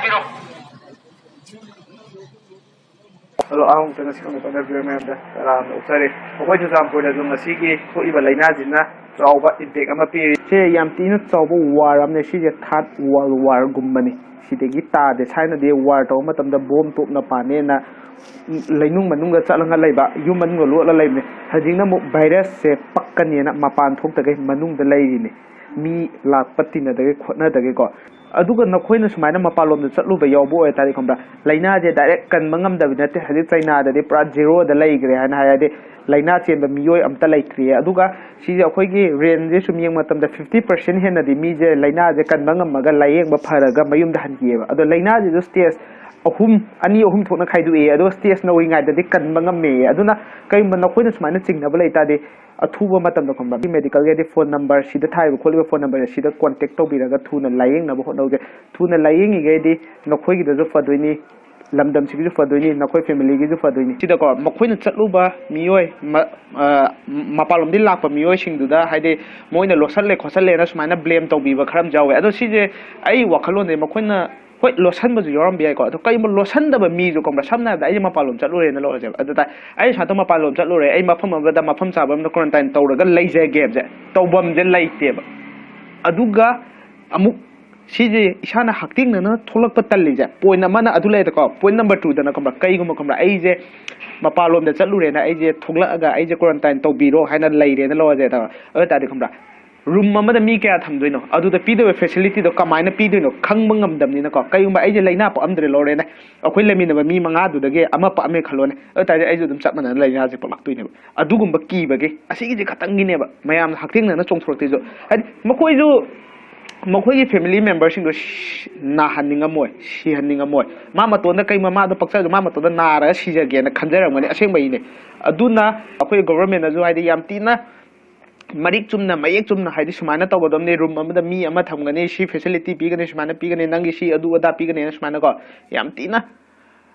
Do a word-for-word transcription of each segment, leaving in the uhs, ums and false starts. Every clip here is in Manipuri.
ꯍꯜꯂꯣ, ꯑꯍꯥꯟꯕꯗ ꯉꯁꯤ ꯈꯪꯗꯣꯛꯄ ꯃꯌꯥꯝꯗ ꯇꯔꯥꯝꯅ ꯑꯣꯛꯆꯔꯤ꯫ ꯑꯩꯈꯣꯏ ꯆꯨꯔꯆꯥꯟꯄꯨꯔꯗꯁꯨ ꯃꯁꯤꯒꯤ ꯊꯣꯛꯏꯕ ꯂꯥꯏꯅꯥꯁꯤꯅ ꯆꯥꯎꯕ ꯏꯝꯄꯦꯛ ꯑꯃ ꯄꯤꯔꯤ꯫ ꯁꯦ ꯌꯥꯝ ꯊꯤꯅ ꯆꯥꯎꯕ ꯋꯥꯔ ꯑꯃꯅꯦ꯫ ꯁꯤꯁꯦ ꯊꯥꯔꯠ ꯋꯥꯔꯜ ꯋꯥꯔꯒꯨꯝꯕꯅꯤ꯫ ꯁꯤꯗꯒꯤ ꯇꯥꯗꯦ꯫ ꯊꯥꯏꯅꯗꯤ ꯋꯥꯔ ꯇꯧꯕ ꯃꯇꯝꯗ ꯕꯣꯝ ꯇꯣꯞꯅ ꯄꯥꯟꯅꯦꯅ ꯂꯩꯅꯨꯡ ꯃꯅꯨꯡꯗ ꯆꯠꯂꯒ ꯂꯩꯕ, ꯌꯨꯝ ꯃꯅꯨꯡꯗ ꯂꯣꯠꯂ ꯂꯩꯕꯅꯦ꯫ ꯍꯧꯖꯤꯛꯅ ꯑꯃꯨꯛ ꯚꯥꯏꯔꯁꯁꯦ ꯄꯛꯀꯅꯦꯅ ꯃꯄꯥꯟ ꯊꯣꯛꯇꯒꯩ ꯃꯅꯨꯡꯗ ꯂꯩꯔꯤꯅꯦ꯫ ꯃꯤ ꯂꯥꯛꯄ ꯇꯤꯟꯅꯗꯒꯩ ꯈꯣꯠꯅꯗꯒꯩꯀꯣ꯫ ꯑꯗꯨꯒ ꯅꯈꯣꯏꯅ ꯁꯨꯃꯥꯏꯅ ꯃꯄꯥꯟꯂꯣꯝꯗ ꯆꯠꯂꯨꯕ ꯌꯥꯎꯕ ꯑꯣꯏꯇꯥꯔꯗꯤ ꯈꯪꯕ꯭ꯔꯥ, ꯂꯥꯏꯅꯥꯁꯦ ꯗꯥꯏꯔꯦꯛ ꯀꯟꯕ ꯉꯝꯗꯕ ꯅꯠꯇꯦ꯫ ꯍꯧꯖꯤꯛ ꯆꯩꯅꯥꯗꯗꯤ ꯄꯨꯔꯥ ꯖꯦꯔꯣꯗ ꯂꯩꯈ꯭ꯔꯦ ꯍꯥꯏꯅ ꯍꯥꯏꯔꯗꯤ, ꯂꯥꯏꯅꯥ ꯆꯦꯟꯕ ꯃꯤꯑꯣꯏ ꯑꯝꯇ ꯂꯩꯇ꯭ꯔꯤꯌꯦ꯫ ꯑꯗꯨꯒ ꯁꯤꯁꯦ ꯑꯩꯈꯣꯏꯒꯤ ꯔꯦꯟꯁꯦ ꯁꯨꯝ ꯌꯦꯡꯕ ꯃꯇꯝꯗ ꯐꯤꯐꯇꯤ ꯄꯥꯔꯁꯦꯟ ꯍꯦꯟꯅꯗꯤ ꯃꯤꯁꯦ ꯂꯥꯏꯅꯥꯁꯦ ꯀꯟꯕ ꯉꯝꯃꯒ ꯂꯥꯏꯌꯦꯡꯕ ꯐꯔꯒ ꯃꯌꯨꯝꯗ ꯍꯟꯈꯤꯑꯕ꯫ ꯑꯗꯣ ꯂꯥꯏꯅꯥꯁꯤꯁꯨ ꯁ꯭ꯇꯦꯖ ꯑꯍꯨꯝ, ꯑꯅꯤ ꯑꯍꯨꯝ ꯊꯣꯛꯅ ꯈꯥꯏꯗꯣꯛꯑꯦ꯫ ꯑꯗꯣ ꯁ꯭ꯇꯦꯖ ꯅꯧꯔꯤꯉꯩꯗꯗꯤ ꯀꯟꯕ ꯉꯝꯃꯦꯌꯦ꯫ ꯑꯗꯨꯅ ꯀꯔꯤꯒꯨꯝꯕ ꯅꯈꯣꯏꯅ ꯁꯨꯃꯥꯏꯅ ꯆꯤꯡꯅꯕ ꯂꯩꯇꯥꯔꯗꯤ, ꯑꯊꯨꯕ ꯃꯇꯝꯗ ꯈꯪꯕ꯭ꯔꯥ, ꯃꯦꯗꯤꯀꯦꯜꯒꯤꯗꯤ ꯐꯣꯟ ꯅꯝꯕꯔ ꯁꯤꯗ ꯊꯥꯔꯤꯕ ꯈꯣꯠꯂꯤꯕ ꯐꯣꯟ ꯅꯝꯕꯔꯁꯦ ꯁꯤꯗ ꯀꯣꯟꯇꯦꯛ ꯇꯧꯕꯤꯔꯒ ꯊꯨꯅ ꯂꯥꯏꯌꯦꯡꯅꯕ ꯍꯣꯠꯅꯧꯁꯦ꯫ ꯊꯨꯅ ꯂꯥꯏꯌꯦꯡꯉꯤꯈꯩꯗꯤ ꯅꯈꯣꯏꯒꯤꯗꯁꯨ ꯐꯗꯣꯏꯅꯤ, ꯂꯝꯗꯝꯁꯤꯒꯤꯁꯨ ꯐꯗꯣꯏꯅꯤ, ꯅꯈꯣꯏ ꯐꯦꯃꯤꯂꯤꯒꯤꯁꯨ ꯐꯗꯣꯏꯅꯤ꯫ ꯁꯤꯗꯀꯣ, ꯃꯈꯣꯏꯅ ꯆꯠꯂꯨꯕ ꯃꯤꯑꯣꯏ, ꯃ-, ꯑ, ꯃꯄꯥꯟꯂꯣꯝꯗꯒꯤ ꯂꯥꯛꯄ ꯃꯤꯑꯣꯏꯁꯤꯡꯗꯨꯗ, ꯍꯥꯏꯗꯤ, ꯃꯣꯏꯅ ꯂꯣꯠꯁꯜꯂꯦ ꯈꯣꯠꯆꯜꯂꯦꯅ ꯁꯨꯃꯥꯏꯅ ꯕ꯭ꯂꯦꯝ ꯇꯧꯕꯤꯕ ꯈꯔ ꯑꯃꯁꯨ ꯌꯥꯎꯋꯦ꯫ ꯑꯗꯣ ꯁꯤꯁꯦ ꯑꯩ ꯋꯥꯈꯜꯂꯣꯟꯗꯤ ꯃꯈꯣꯏꯅ ꯍꯣꯏ, ꯂꯣꯠꯁꯟꯕꯁꯨ ꯌꯥꯎꯔꯝꯕ ꯌꯥꯏꯀꯣ꯫ ꯑꯗꯣ ꯀꯔꯤꯒꯨꯝꯕ ꯂꯣꯠꯁꯟꯗꯕ ꯃꯤꯁꯨ ꯈꯪꯕ꯭ꯔꯥ, ꯁꯝꯅ ꯍꯥꯏꯔꯕꯗ ꯑꯩꯁꯦ ꯃꯄꯥꯟꯂꯣꯝ ꯆꯠꯂꯨꯔꯦꯅ ꯂꯧꯔꯁꯦꯕ꯫ ꯑꯗꯨꯗ ꯑꯩ ꯁꯨꯃꯥꯏꯅ ꯃꯄꯥꯟꯂꯣꯝ ꯆꯠꯂꯨꯔꯦ, ꯑꯩ ꯃꯐꯝ ꯑꯃꯗ, ꯃꯐꯝ ꯆꯥꯕ ꯑꯃꯗ ꯀ꯭ꯋꯥꯔꯦꯟꯇꯥꯏꯟ ꯇꯧꯔꯒ ꯂꯩꯖꯒꯦꯕꯁꯦ ꯇꯧꯐꯝꯁꯦ ꯂꯩꯇꯦꯕ꯫ ꯑꯗꯨꯒ ꯑꯃꯨꯛ ꯁꯤꯁꯦ ꯏꯁꯥꯅ ꯍꯛꯊꯦꯡꯅꯅ ꯊꯣꯛꯂꯛꯄ ꯇꯜꯂꯤꯁꯦ, ꯄꯣꯏꯟ ꯑꯃꯅ ꯑꯗꯨ ꯂꯩꯔꯦꯀꯣ꯫ ꯄꯣꯏꯟ ꯅꯝꯕꯔ ꯇꯨꯗꯅ ꯈꯪꯕ꯭ꯔꯥ, ꯀꯩꯒꯨꯝꯕ ꯈꯪꯕ꯭ꯔꯥ, ꯑꯩꯁꯦ ꯃꯄꯥꯟꯂꯣꯝꯗ ꯆꯠꯂꯨꯔꯦꯅ ꯑꯩꯁꯦ ꯊꯣꯛꯂꯛꯑꯒ ꯑꯩꯁꯦ ꯀ꯭ꯋꯥꯔꯦꯟꯇꯥꯏꯟ ꯇꯧꯕꯤꯔꯣ ꯍꯥꯏꯅ ꯂꯩꯔꯦꯅ ꯂꯧꯔꯁꯦ꯫ ꯑꯗꯨ ꯑꯣꯏ ꯇꯥꯔꯗꯤ ꯈꯪꯕ꯭ꯔꯥ, ꯔꯨꯝ ꯑꯃꯗ ꯃꯤ ꯀꯌꯥ ꯊꯝꯗꯣꯏꯅꯣ, ꯑꯗꯨꯗ ꯄꯤꯗꯣꯏꯕ ꯐꯦꯁꯤꯂꯤꯇꯤꯗꯣ ꯀꯃꯥꯏꯅ ꯄꯤꯗꯣꯏꯅꯣ ꯈꯪꯕ ꯉꯝꯗꯕꯅꯤꯅꯀꯣ꯫ ꯀꯩꯒꯨꯝꯕ ꯑꯩꯁꯦ ꯂꯥꯏꯅꯥ ꯄꯛꯑꯝꯗ꯭ꯔꯦ ꯂꯧꯔꯦꯅꯦ, ꯑꯩꯈꯣꯏ ꯂꯩꯃꯤꯟꯅꯕ ꯃꯤ ꯃꯉꯥꯗꯨꯗꯒꯤ ꯑꯃ ꯄꯛꯑꯝꯃꯦ ꯈꯜꯂꯣꯅꯦ, ꯑꯗꯨ ꯑꯣꯏ ꯇꯥꯔꯗꯤ ꯑꯩꯁꯨ ꯑꯗꯨꯝ ꯆꯞ ꯃꯥꯟꯅꯅ ꯂꯥꯏꯅꯥꯁꯦ ꯄꯛꯂꯛꯇꯣꯏꯅꯦꯕ꯫ ꯑꯗꯨꯒꯨꯝꯕ ꯀꯤꯕꯒꯤ, ꯑꯁꯤꯒꯤꯁꯦ ꯈꯛꯇꯪꯒꯤꯅꯦꯕ ꯃꯌꯥꯝꯅ ꯍꯛꯊꯦꯡꯅꯅ ꯆꯣꯡꯊꯣꯔꯛꯇꯣꯏꯁꯨ꯫ ꯍꯥꯏꯗꯤ ꯃꯈꯣꯏꯁꯨ, ꯃꯈꯣꯏꯒꯤ ꯐꯦꯃꯤꯂꯤ ꯃꯦꯝꯕꯔꯁꯤꯡꯗꯣ ꯁꯤ-, ꯅꯥꯍꯟꯅꯤꯡꯉꯝꯃꯣꯏ, ꯁꯤꯍꯟꯅꯤꯡꯉꯝꯃꯣꯏ꯫ ꯃꯥ ꯃꯇꯣꯟꯗ ꯀꯩ, ꯃꯃꯥꯗꯣ ꯄꯛꯆꯔꯁꯨ ꯃꯥ ꯃꯇꯣꯟꯗ ꯅꯥꯔꯒ ꯁꯤꯖꯒꯦꯅ ꯈꯟꯖꯔꯝꯒꯅꯤ꯫ ꯑꯁꯦꯡꯕꯩꯅꯦ꯫ ꯑꯗꯨꯅ ꯑꯩꯈꯣꯏ ꯒꯣꯚꯔꯟꯃꯦꯟꯠꯅꯁꯨ, ꯍꯥꯏꯗꯤ, ꯌꯥꯝ ꯊꯤꯅ ꯃꯔꯤꯛ ꯆꯨꯝꯅ, ꯃꯌꯦꯛ ꯆꯨꯝꯅ, ꯍꯥꯏꯗꯤ, ꯁꯨꯃꯥꯏꯅ ꯇꯧꯒꯗꯕꯅꯤ, ꯔꯨꯝ ꯑꯃꯗ ꯃꯤ ꯑꯃ ꯊꯝꯒꯅꯤ, ꯁꯤ ꯐꯦꯁꯤꯂꯤꯇꯤ ꯄꯤꯒꯅꯤ, ꯁꯨꯃꯥꯏꯅ ꯄꯤꯒꯅꯤ, ꯅꯪꯒꯤ ꯁꯤ ꯑꯗꯨ ꯑꯗꯥ ꯄꯤꯒꯅꯤꯅ ꯁꯨꯃꯥꯏꯅꯀꯣ, ꯌꯥꯝ ꯊꯤꯅ,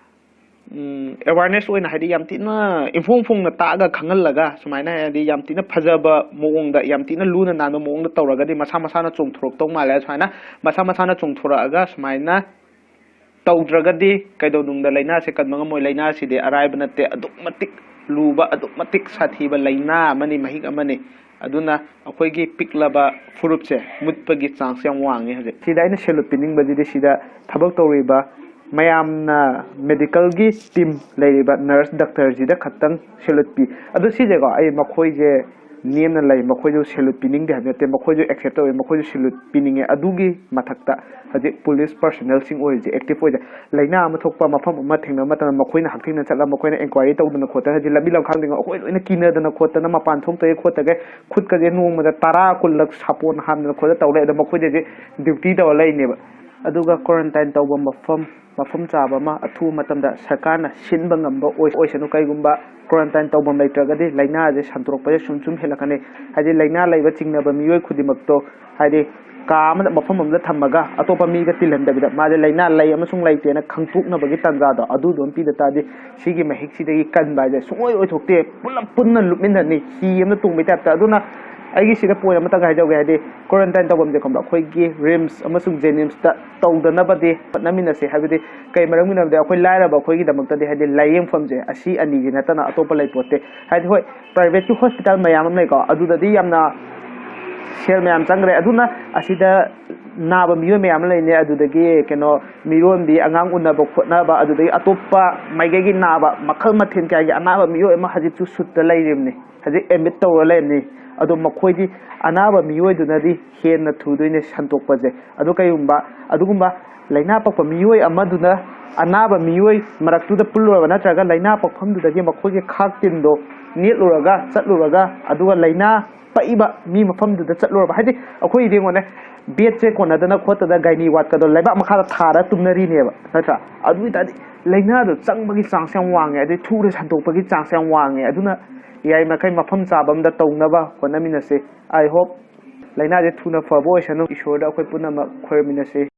ꯎꯝ, ꯑꯦꯋꯥꯔꯅꯦꯁ ꯑꯣꯏꯅ, ꯍꯥꯏꯗꯤ, ꯌꯥꯝ ꯊꯤꯅ ꯏꯟꯐꯣꯡ ꯐꯣꯡꯅ ꯇꯥꯛꯑꯒ ꯈꯪꯍꯜꯂꯒ, ꯁꯨꯃꯥꯏꯅ, ꯍꯥꯏꯗꯤ, ꯌꯥꯝ ꯊꯤꯅ ꯐꯖꯕ ꯃꯑꯣꯡꯗ, ꯌꯥꯝ ꯊꯤꯅ ꯂꯨꯅ ꯅꯥꯟꯕ ꯃꯑꯣꯡꯗ ꯇꯧꯔꯒꯗꯤ ꯃꯁꯥ ꯃꯁꯥꯅ ꯆꯣꯡꯊꯣꯔꯛꯇꯧ ꯃꯥꯜꯂꯦ꯫ ꯁꯨꯃꯥꯏꯅ ꯃꯁꯥ ꯃꯁꯥꯅ ꯆꯣꯡꯊꯣꯔꯛꯑꯒ ꯁꯨꯃꯥꯏꯅ ꯇꯧꯗ꯭ꯔꯒꯗꯤ ꯀꯩꯗꯧꯅꯨꯡꯗ ꯂꯥꯏꯅꯥꯁꯦ ꯀꯟꯕ ꯉꯝꯃꯣꯏ꯫ ꯂꯥꯏꯅꯥꯁꯤꯗꯤ ꯑꯔꯥꯏꯕ ꯅꯠꯇꯦ, ꯑꯗꯨꯛ ꯃꯇꯤꯛ ꯂꯨꯕ, ꯑꯗꯨꯛ ꯃꯇꯤꯛ ꯁꯥꯊꯤꯕ ꯂꯥꯏꯅꯥ ꯑꯃꯅꯤ, ꯃꯍꯤꯛ ꯑꯃꯅꯤ꯫ ꯑꯗꯨꯅ ꯑꯩꯈꯣꯏꯒꯤ ꯄꯤꯛꯂꯕ ꯐꯨꯔꯨꯞꯁꯦ ꯃꯨꯠꯄꯒꯤ ꯆꯥꯡꯁꯦ ꯌꯥꯝ ꯋꯥꯡꯉꯦ ꯍꯧꯖꯤꯛ꯫ ꯁꯤꯗ ꯑꯩꯅ ꯁꯦꯂꯨꯠ ꯄꯤꯅꯤꯡꯕꯁꯤꯗꯤ ꯁꯤꯗ ꯊꯕꯛ ꯇꯧꯔꯤꯕ ꯃꯌꯥꯝꯅ, ꯃꯦꯗꯤꯀꯦꯜꯒꯤ ꯇꯤꯝ ꯂꯩꯔꯤꯕ ꯅꯔꯁ ꯗꯥꯛꯇꯔꯁꯤꯗ ꯈꯛꯇꯪ ꯁꯦꯂꯨꯠ ꯄꯤ꯫ ꯑꯗꯣ ꯁꯤꯁꯦꯀꯣ, ꯑꯩ ꯃꯈꯣꯏꯁꯦ ꯅꯦꯝꯅ ꯂꯩ, ꯃꯈꯣꯏꯁꯨ ꯁꯦꯂꯨꯠ ꯄꯤꯅꯤꯡꯗꯦ ꯍꯥꯏꯕ ꯅꯠꯇꯦ, ꯃꯈꯣꯏꯁꯨ ꯑꯦꯛꯁꯦꯞ ꯇꯧꯋꯤ, ꯃꯈꯣꯏꯁꯨ ꯁꯦꯂꯨꯠ ꯄꯤꯅꯤꯡꯉꯦ꯫ ꯑꯗꯨꯒꯤ ꯃꯊꯛꯇ ꯍꯧꯖꯤꯛ ꯄꯨꯂꯤꯁ ꯄꯔꯁꯅꯦꯜꯁꯤꯡ ꯑꯣꯏꯔꯤꯁꯦ, ꯑꯦꯛꯇꯤꯞ ꯑꯣꯏꯔꯤꯁꯦ, ꯂꯥꯏꯅꯥ ꯑꯃ ꯊꯣꯛꯄ ꯃꯐꯝ ꯑꯃ ꯊꯦꯡꯅꯕ ꯃꯇꯝꯗ ꯃꯈꯣꯏꯅ ꯍꯛꯊꯦꯡꯅꯅ ꯆꯠꯂꯒ ꯃꯈꯣꯏꯅ ꯏꯟꯀ꯭ꯋꯥꯏꯔꯤ ꯇꯧꯗꯅ ꯈꯣꯠꯇꯅ, ꯍꯧꯖꯤꯛ ꯂꯝꯕꯤ ꯂꯝꯈꯥꯡꯗ ꯑꯩꯈꯣꯏ ꯂꯣꯏꯅ ꯀꯤꯅꯗꯅ ꯈꯣꯠꯇꯅ ꯃꯄꯥꯟ ꯊꯣꯛꯇꯒꯦ ꯈꯣꯠꯇꯒꯦ ꯈꯨꯠꯀꯁꯦ ꯅꯣꯡꯃꯗ ꯇꯔꯥ ꯀꯨꯟꯂꯛ ꯁꯥꯄꯣꯟ ꯍꯥꯝꯗꯅ ꯈꯣꯠꯇꯅ ꯇꯧ ꯂꯩ꯫ ꯑꯗꯣ ꯃꯈꯣꯏꯗꯗꯤ ꯗ꯭ꯌꯨꯇꯤ ꯇꯧꯔ ꯂꯩꯅꯦꯕ꯫ ꯑꯗꯨꯒ ꯀ꯭ꯋꯥꯔꯦꯟꯇꯥꯏꯟ ꯇꯧꯕ ꯃꯐꯝ, ꯃꯐꯝ ꯆꯥꯕ ꯑꯃ ꯑꯊꯨꯕ ꯃꯇꯝꯗ ꯁꯔꯀꯥꯔꯅ ꯁꯤꯟꯕ ꯉꯝꯕ ꯑꯣꯏ-, ꯑꯣꯏꯁꯅꯨ꯫ ꯀꯩꯒꯨꯝꯕ ꯀ꯭ꯋꯥꯔꯦꯟꯇꯥꯏꯟ ꯇꯧꯐꯝ ꯂꯩꯇ꯭ꯔꯒꯗꯤ ꯂꯥꯏꯅꯥꯁꯦ ꯁꯟꯗꯣꯔꯛꯄꯁꯦ ꯁꯨꯝ ꯁꯨꯝ ꯍꯦꯜꯂꯛꯀꯅꯤ꯫ ꯍꯥꯏꯗꯤ ꯂꯥꯏꯅꯥ ꯂꯩꯕ ꯆꯤꯡꯅꯕ ꯃꯤꯑꯣꯏ ꯈꯨꯗꯤꯡꯃꯛꯇꯣ, ꯍꯥꯏꯗꯤ ꯀꯥ ꯑꯃꯗ, ꯃꯐꯝ ꯑꯃꯗ ꯊꯝꯃꯒ ꯑꯇꯣꯞꯄ ꯃꯤꯗ ꯇꯤꯜꯍꯟꯗꯕꯤꯗ, ꯃꯥꯁꯦ ꯂꯥꯏꯅꯥ ꯂꯩ ꯑꯃꯁꯨꯡ ꯂꯩꯇꯦꯅ ꯈꯪꯗꯣꯛꯅꯕꯒꯤ ꯇꯥꯟꯖꯥꯗꯣ ꯑꯗꯨꯗꯣ ꯑꯃ ꯄꯤꯗ ꯇꯥꯔꯗꯤ ꯁꯤꯒꯤ ꯃꯍꯤꯛꯁꯤꯗꯒꯤ ꯀꯟꯕ ꯍꯥꯏꯁꯦ ꯁꯨꯡꯑꯣꯏ ꯑꯣꯏꯊꯣꯛꯇꯦ꯫ ꯄꯨꯂꯞ ꯄꯨꯟꯅ ꯂꯨꯞꯃꯤꯟꯅꯅꯤ, ꯍꯤ ꯑꯃꯗ ꯇꯣꯡꯕꯩ ꯇꯥꯏꯞꯇ꯫ ꯑꯗꯨꯅ ꯑꯩꯒꯤ ꯁꯤꯗ ꯄꯣꯏꯟ ꯑꯃꯇꯪ ꯍꯥꯏꯖꯍꯧꯒꯦ, ꯍꯥꯏꯗꯤ ꯀ꯭ꯋꯥꯔꯦꯟꯇꯥꯏꯟ ꯇꯧꯐꯝꯁꯦ ꯈꯪꯕ꯭ꯔꯥ, ꯑꯩꯈꯣꯏꯒꯤ ꯔꯤꯝꯁ ꯑꯃꯁꯨꯡ ꯖꯦꯅꯤꯝꯁꯇ ꯇꯧꯗꯅꯕꯗꯤ ꯍꯣꯠꯅꯃꯤꯟꯅꯁꯦ꯫ ꯍꯥꯏꯕꯗꯤ ꯀꯩ ꯃꯔꯝꯒꯤꯅꯣ ꯍꯥꯏꯕꯗꯤ ꯑꯩꯈꯣꯏ ꯂꯥꯏꯔꯕ ꯑꯩꯈꯣꯏꯒꯤꯗꯃꯛꯇꯗꯤ ꯍꯥꯏꯗꯤ ꯂꯥꯏꯌꯦꯡꯐꯝꯁꯦ ꯑꯁꯤ ꯑꯅꯤꯁꯤ ꯅꯠꯇꯅ ꯑꯇꯣꯞꯄ ꯂꯩꯄꯣꯠꯇꯦ꯫ ꯍꯥꯏꯗꯤ ꯍꯣꯏ, ꯄ꯭ꯔꯥꯏꯚꯦꯠꯀꯤ ꯍꯣꯁꯄꯤꯇꯥꯜ ꯃꯌꯥꯝ ꯑꯃ ꯂꯩꯀꯣ, ꯑꯗꯨꯗꯗꯤ ꯌꯥꯝꯅ ꯁꯦꯜ ꯃꯌꯥꯝ ꯆꯪꯈ꯭ꯔꯦ꯫ ꯑꯗꯨꯅ ꯑꯁꯤꯗ ꯅꯥꯕ ꯃꯤꯑꯣꯏ ꯃꯌꯥꯝ ꯑꯃ ꯂꯩꯅꯦ꯫ ꯑꯗꯨꯗꯒꯤ ꯀꯩꯅꯣ, ꯃꯤꯔꯣꯟꯕꯤ, ꯑꯉꯥꯡ ꯎꯅꯕ ꯈꯣꯠꯅꯕ, ꯑꯗꯨꯗꯒꯤ ꯑꯇꯣꯞꯄ ꯃꯥꯏꯀꯩꯒꯤ ꯅꯥꯕ ꯃꯈꯜ ꯃꯊꯦꯜ ꯀꯌꯥꯒꯤ ꯑꯅꯥꯕ ꯃꯤꯑꯣꯏ ꯑꯃ ꯍꯧꯖꯤꯛꯁꯨ ꯁꯨꯠꯇ ꯂꯩꯔꯤꯕꯅꯤ, ꯍꯧꯖꯤꯛ ꯑꯦꯗꯃꯤꯠ ꯇꯧꯔ ꯂꯩꯔꯤꯕꯅꯤ꯫ ꯑꯗꯣ ꯃꯈꯣꯏꯗꯤ, ꯑꯅꯥꯕ ꯃꯤꯑꯣꯏꯗꯨꯅꯗꯤ ꯍꯦꯟꯅ ꯊꯨꯗꯣꯏꯅꯦ ꯁꯟꯇꯣꯛꯄꯁꯦ꯫ ꯑꯗꯣ ꯀꯩꯒꯨꯝꯕ ꯑꯗꯨꯒꯨꯝꯕ ꯂꯥꯏꯅꯥ ꯄꯛꯄ ꯃꯤꯑꯣꯏ ꯑꯃꯗꯨꯅ ꯑꯅꯥꯕ ꯃꯤꯑꯣꯏ ꯃꯔꯛꯇꯨꯗ ꯄꯨꯜꯂꯨꯔꯕ ꯅꯠꯇ꯭ꯔꯒ ꯂꯥꯏꯅꯥ ꯄꯛꯐꯝꯗꯨꯗꯒꯤ ꯃꯈꯣꯏꯒꯤ ꯈꯥꯛ ꯇꯤꯟꯗꯣ ꯅꯦꯠꯂꯨꯔꯒ, ꯆꯠꯂꯨꯔꯒ, ꯑꯗꯨꯒ ꯂꯥꯏꯅꯥ ꯄꯛꯏꯕ ꯃꯤ ꯃꯐꯝꯗꯨꯗ ꯆꯠꯂꯨꯔꯕ, ꯍꯥꯏꯗꯤ ꯑꯩꯈꯣꯏꯗꯤ ꯌꯦꯡꯉꯣꯅꯦ, ꯕꯦꯗꯁꯦ ꯀꯣꯟꯅꯗꯅ ꯈꯣꯠꯇꯅ ꯒꯥꯏꯅꯤ ꯋꯥꯠꯀꯗꯣ ꯂꯩꯕꯥꯛ ꯃꯈꯥꯗ ꯊꯥꯔ ꯇꯨꯝꯅꯔꯤꯅꯦꯕ, ꯅꯠꯇ꯭ꯔꯥ? ꯑꯗꯨ ꯑꯣꯏ ꯇꯥꯔꯗꯤ ꯂꯥꯏꯅꯥꯗꯣ ꯆꯪꯕꯒꯤ ꯆꯥꯡꯁ ꯌꯥꯝ ꯋꯥꯡꯉꯦ, ꯑꯗꯩ ꯊꯨꯅ ꯁꯟꯗꯣꯛꯄꯒꯤ ꯆꯥꯡꯁ ꯌꯥꯝ ꯋꯥꯡꯉꯦ꯫ ꯑꯗꯨꯅ ꯌꯥꯔꯤꯃꯈꯩ ꯃꯐꯝ ꯆꯥꯕ ꯑꯝꯗ ꯇꯧꯅꯕ ꯍꯣꯠꯅꯃꯤꯟꯅꯁꯦ꯫ I hope ꯂꯥꯏꯅꯥꯁꯦ ꯊꯨꯅ ꯐꯕ ꯑꯣꯏꯁꯅꯨ꯫ ꯏꯁꯣꯔꯗ ꯑꯩꯈꯣꯏ ꯄꯨꯝꯅꯃꯛ ꯈꯣꯏꯔꯝꯃꯤꯟꯅꯁꯤ꯫